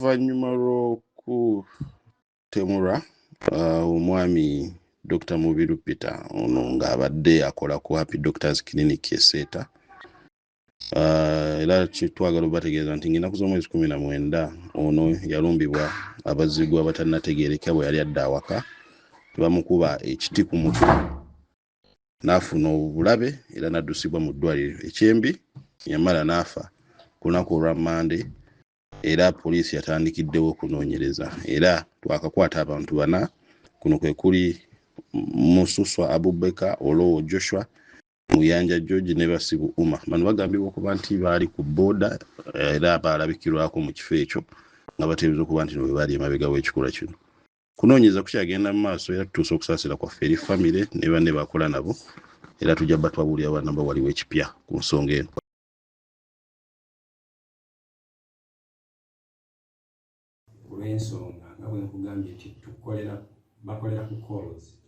Oluvannyuma lw'okutemulwa omwami Dr. Mubiru Peter ono ng'abadde akola ku Happy Doctors Clinic e Seeta, era twagala obategeeza nti ng'ennaku z'omwezi 19 ono yalumbibwa abazigu abatannategeereka bwe yali adda awaka, bamukuba ekiti ku mutwe n'afuna obulabe era n'addusibwa mu ddwaliro. Ekyembi yamala n'afa ku lunaku olwa Mmande, era poliisi yatandikiddewo okunoonyereza era twakakwata abantu bana. Kuno kwe kuli Mususwa Abubakar, Olowo Joshua, Muyanja George ne Basibu Umar. Bano bagambibwa okuba nti baali ku booda era baalabikirwako mu kifo ekyo nga bateebereza okuba nti bwe baali emabega w'ekikolwa kino. Kunoonyereza kukyagenda mu maaso era tutuusa okusaasira kwaffe eri famire ne banne bakola nabo, era tujja batwabuulira banamba waliwo ekipya ku nsonga eno. Olw'ensonga nga bwe nkugambye nti tukolera bakolera ku calls,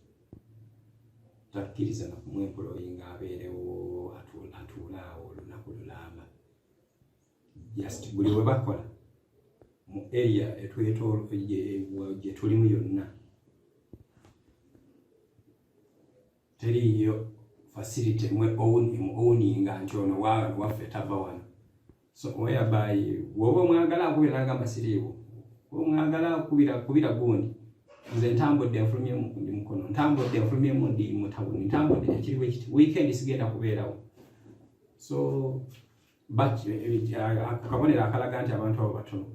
takkiriza na kumwemployinga abeerewo atuule awo olunaku lulamba. Just buli we bakola mu area gye tulimu yonna teriiyo facility mwe owninga nti ono waffe tava wano. So whereby bw'oba omwagala akubira n'agamba siriiwo, omwagala akubira kubira gundi, nze ntambudde nfulumyemu ndi mukono, ntambudde nfulumyemu ndi mutawuni, ntambudde ekiri bwe kiti, weekend sigenda kubeerawo. So but ako kabonero akalaga nti abantu abo batono,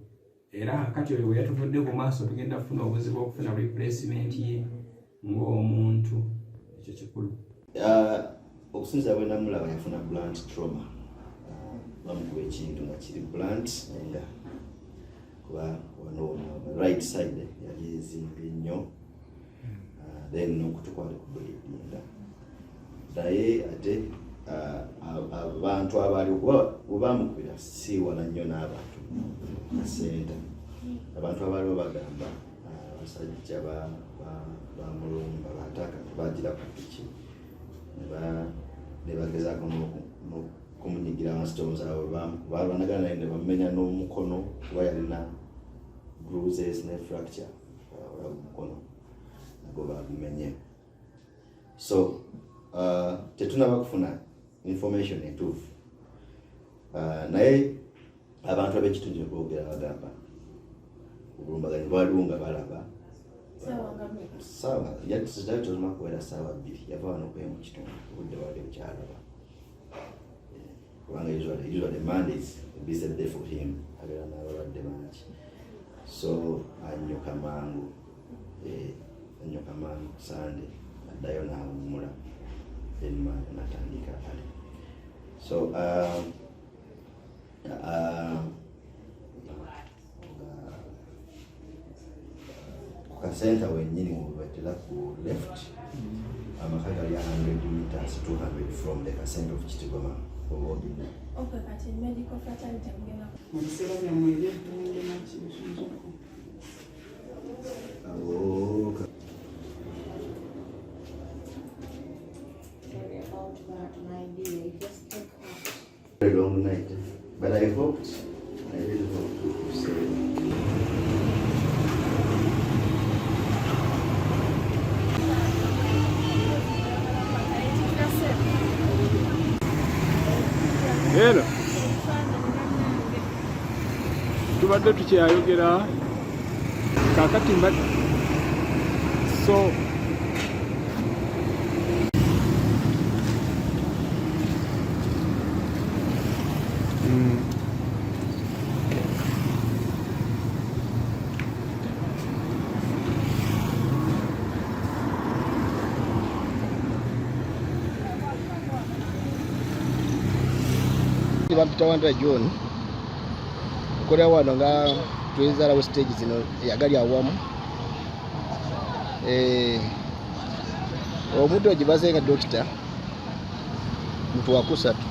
era kati oyo we yatuvudde ku maaso tugenda kufuna obuzibu okufuna replacement ye ng'omuntu, ekyo kikulu. Okusinziira bwe namulaba yafuna blunt trauma, bamukuba ekintu nga kiri blunt, naye nga kuba wano right side yali ezimbye nnyo, then n'okutu kwali kubleedinga. Naye ate abantu abaali okuba bwe bamukubira si wala nnyo n'abantu asenta, abantu abaaliwo bagamba abasajja bamulumba bataka bagira ku piki ne bagezaako n'okumunyigira wansi tonzaabwe, balwanagana naye ne bamenya n'omukono kuba yalina bruises ne fracture olaba omukono nagwo bagumenye. So tetunaba kufuna information entuufu, naye abantu ab'ekitundu boogera bagamba obulumbaganyi bwaliwo nga balaba saawa yali kuwera saawa 2, yava wano okuya mu kitundu, obudde bwali bukyalaba, kubanga usually Mondays a busy day for him, abeera n'abalwadde bangi, so annyuka mangu, annyuka mangu Sunday addayo n'awummula, then Monday natandika ale. So ku kasenta wennyini webatera ku left, amaka gali 100 meters, 200 from the kasenta of Kitigoma oba ogenda. Okay, kati medical fraternity mugenda mu biseera byammwe eby'eddungi nakinsunzuku. Awo. Sorry about that, my dear. You just take heart. Very long night, but I hoped, I really hoped to say Era tubadde tukyayogera kakati mba so Bampita Wandra John, nkolera wano nga twezaalawo stage zino eyagali awamu. Omuntu ogibaze nga dokita muntu wakusatu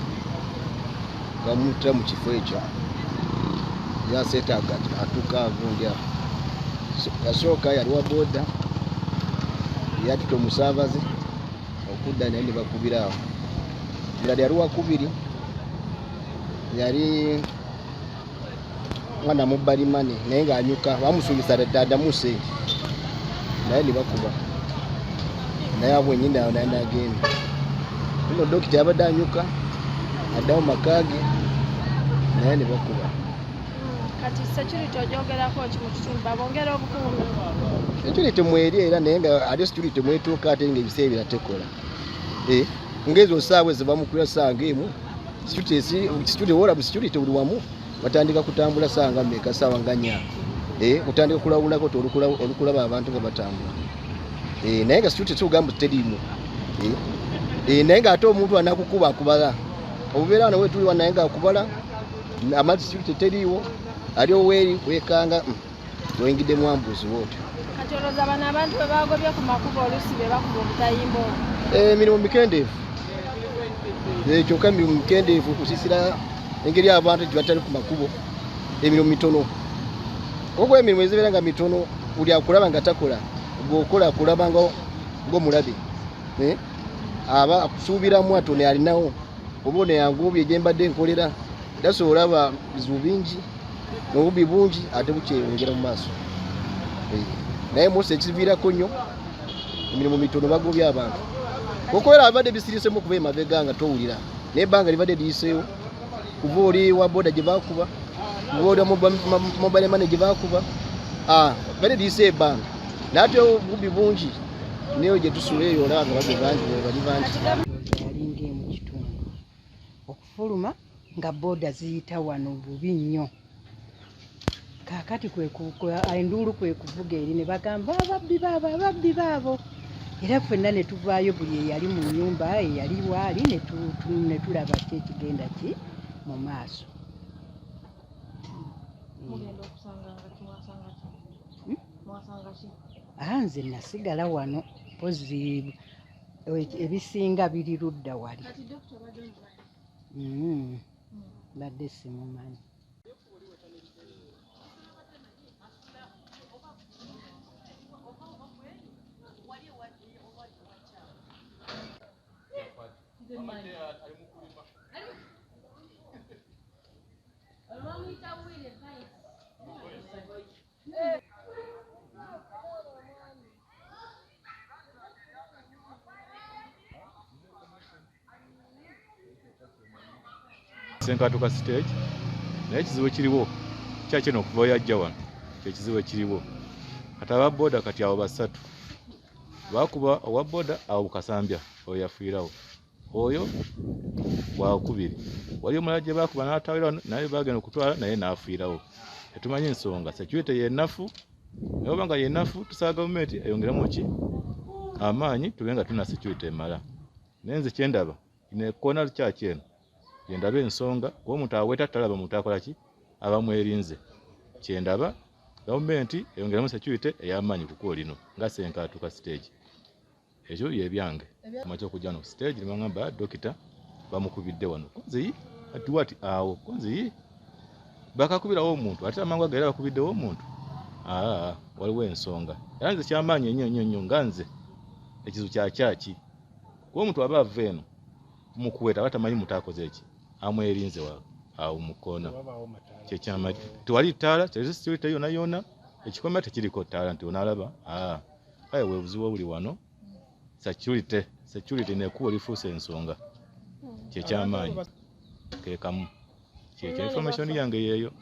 bamutira mu kifo ekyo yaseetaaga atuuka agundi awo. Yasooka yali wa boda yatuta omusaabaze okudda naye ne bakubira awo. Omulala yali wakubiri yali nga namubalimane naye ng'anyuka bamusuubisa addamu ssente naye ne bakuba naye abwenyini awo naye n'agenda. Ino dokita yabadde anyuka addamu maka ge naye ne bakuba. Kati security ogyogerako ki mu kitundu, babongera obukuumi? Security mweri era naye nga ate security mwetuuka ate nga ebiseera ebirala tekola. Ngezo ssaawa ezo bamukubira ssaawa ng'emu, security wola security buli wamu batandika kutambula ssaawa nga mmeka, ssaawa nga nnya. Otandika kulawulako olukulaba abantu nga batambula. Naye nga security tugamba teriimu. Naye nga ate omuntu anakukuba akubala. Obubeera wano wetuli wano naye nga akubala, amazzi security teriiwo, ali oweeri weekanga oyingiddemu ambuzi bw'otyo. Kati olowooza bano abantu bwe bagobye ku makubo oluusi be bakuba obutayimba obwo? Emirimu mikendeevu. Kyokka emirimu mikendeevu kusiisira engeri abantu gye batali ku makubo, emirimu mitono. Okuba emirimu ezibeera nga mitono, buli akulaba nga takola, gw'okola akulaba ng'omulabe. Aba akusuubiramu ati ono alinawo, oba ono yanguubye gye mbadde nkolera. Era so olaba bizibu bingi n'obubbi bungi ate bukyeyongera mu maaso. Naye musi ekiviirako nnyo emirimu mitono, bagobye abantu. Okubeera abadde bisirisemu okuva emabega nga towulira, naye ebbanga libadde liyiseewo kuva oli wa boda gye baakuba, kuva oli mobile money gye baakuba, badde liyiseewo ebbanga. Naye ate obubbi bungi naye gye tusula eyo olaba nga babbi bangi, bali bangi. Yalinga emu kitundu okufuluma nga boda ziyita wano bubi nnyo. Kaakati enduulu kwe kuvuga eri ne bagamba ababbi baabo, ababbi baabo. Era ffenna ne tuvaayo buli eyali mu nnyumba eyali waali ne tulaba ki ekigenda ki mu maaso. Nze nasigala wano mpozi ebisinga biri ludda wali. Mbadde simumanyi. Senkatuka stage naye ekizibu ekiriwo kyakino okuva yajja wano kyekizibu ekiriwo. Kati aba boda kati abo basatu bakuba owa boda awo Kasambya oyo yafiirawo, oyo wakubiri wali omulala gye bakuba n'atawera naye bagenda okutwala naye n'afiirawo. Tetumanyi ensonga, security yennafu naye oba nga yennafu tusaba gavumenti eyongeremu ki amaanyi tube nga tulina security emala. Naye nze kyendaba ino ekkoona kyaki eno gyendaba ensonga kuba omuntu aweta talaba muntu akola ki aba mwerinze. Kyendaba gavumenti eyongeremu security ey'amaanyi ku kkubo lino nga Senkatuka stage. Ekyo byebyange. Amaze okujja wano ku stage ne bangamba dokita bamukubidde wano. Konze yi ati wati awo konze yi bakakubirawo omuntu ate amangu ago era bakubiddewo omuntu. Waliwo ensonga. Era nze kyamaanyi ennyo nnyo nnyo nga nze ekizibu kya kyaki kuba omuntu aba ava eno mukuweta aba tamanyi muntu akoze eki amwerinze awo mu kkoona. Kyekyamaanyi tewali ttaala, tewali security yonna yonna, ekikomera tekiriko ttaala nti onaalaba. Kale bwe buzibu obuli wano, security n'ekkubo lifuuse ensonga. Kyekyamaanyi ke kamu kyekyo information yange yeeyo.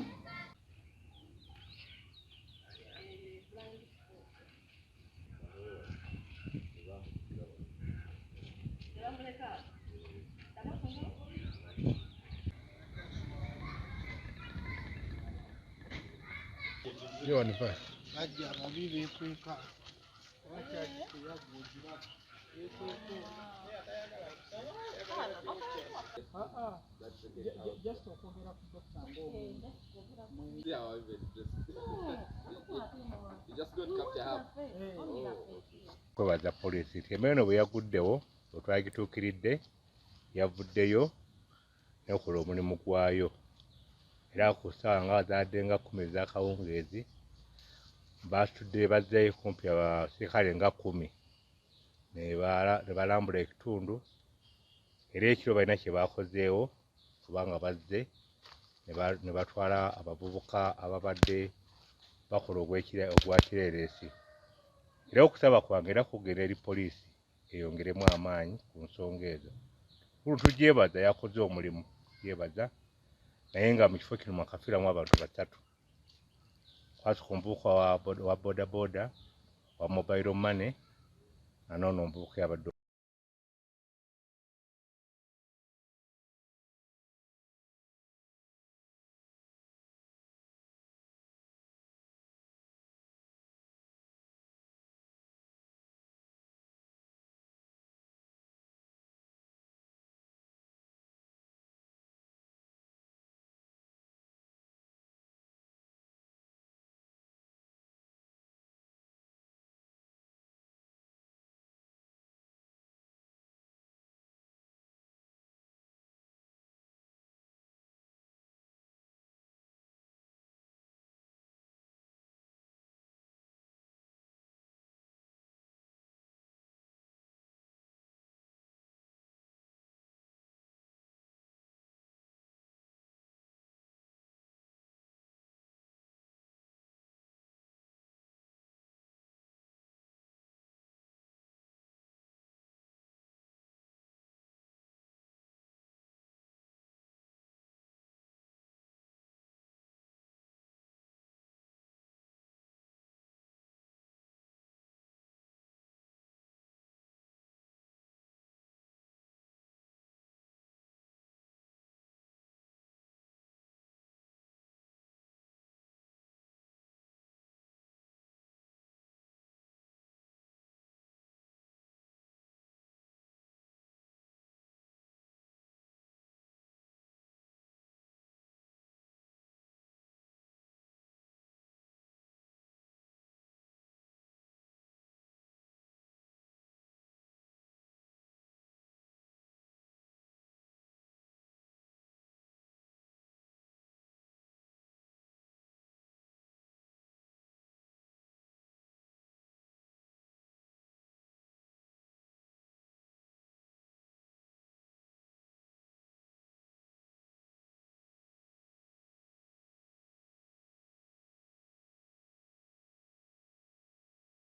Bajja ababi beekweka. Just okwogera ku dokita ng'omuntu. Kwebaza poliisi nti emmere eno bwe yaguddewo wetwagituukiridde yavuddeyo n'ekola omulimu gwayo era ku ssaawa nga zaadde nga 10 ez'akawungeezi basitudde bazzeeyo kumpi abasirikale nga 10 ne balambula ekitundu era ekiro balina kye baakozeewo kubanga bazze Ne batwala abavubuka ababadde bakola ogwa kireeresi. Era okusaba kwange era kugenda eri poliisi eyongeremu amaanyi ku nsonga ezo. Kulu tugyebaza yakoze omulimu, gyebaza, naye nga mu kifo kino mwakafiiramu abantu basatu. Kwasooka omuvubuka wa bodaboda, wa mobile money, anoono omuvubuka yabadde